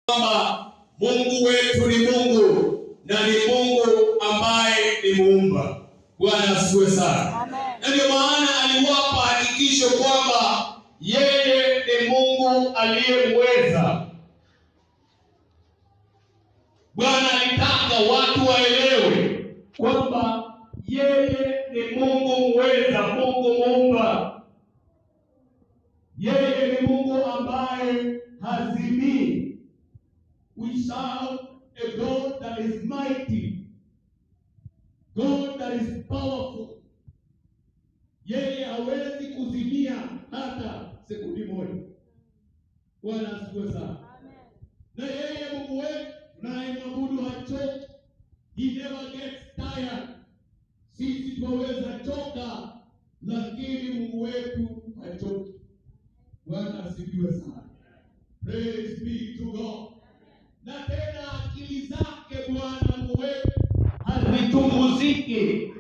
Kwamba Mungu wetu ni Mungu na ni Mungu ambaye ni muumba. Bwana asifiwe sana. Amen. Na ndio maana aliwapa hakikisho kwamba yeye ni Mungu aliyemweza. Bwana alitaka watu waelewe kwamba yeye ni Mungu mweza, Mungu muumba. Yeye ni Mungu ambaye hazimii. We serve a God that is mighty, God that is powerful. Yeye hawezi kuzimia hata sekundi moja. Bwana asifiwe sana. Amen. Na yeye Mungu wetu tunayemwabudu hachoki. He never gets tired. Sisi twaweza choka, lakini Mungu wetu hachoki. Bwana asifiwe sana. Praise be to God. Na tena akili zake Bwana Mungu wetu hazichunguziki.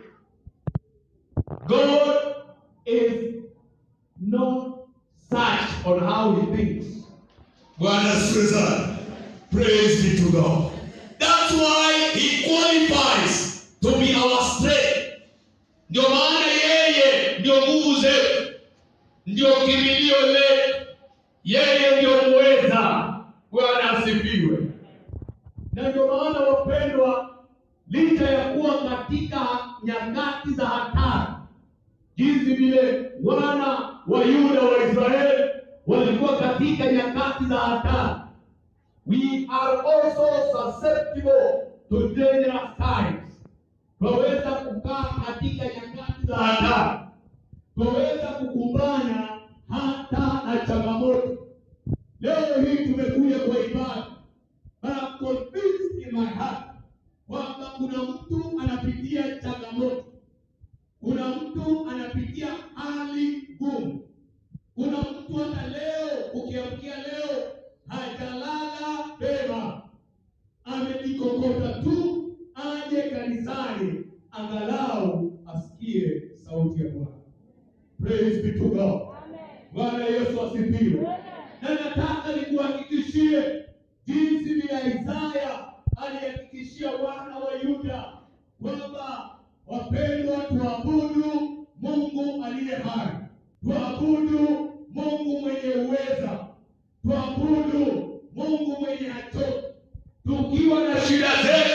God is not searched on how he thinks. Bwana asifiwe sana. Praise be to God. That's why he qualifies to be our strength. Ndio maana yeye ndio nguvu zetu, ndio kimbilio letu, yeye ndio muweza. Bwana asifiwe. Na ndio maana wapendwa, licha ya kuwa katika nyakati za hatari, jinsi vile wana wa Yuda wa Israeli walikuwa katika nyakati za hatari, we are also susceptible to dangerous times. Twaweza kukaa katika nyakati za hatari, twaweza kukumbana hata na changamoto. Leo hii tumekuja kwa ibada, but I'm convinced in my heart kwamba kuna mtu anapitia changamoto, kuna mtu anapitia hali ngumu, kuna mtu hata leo ukiamkia leo hajalala vema, amejikokota tu aje kanisani angalau asikie sauti ya Bwana. Praise be to God. Amen. Bwana Yesu asifiwe. Amen. Na nataka nikuhakikishie jinsi vile Isaya alihakikishia wana wa Yuda kwamba wapendwa, tuabudu Mungu aliye hai, tuabudu Mungu mwenye uweza, tuabudu Mungu mwenye hachoki. Tukiwa na shida zetu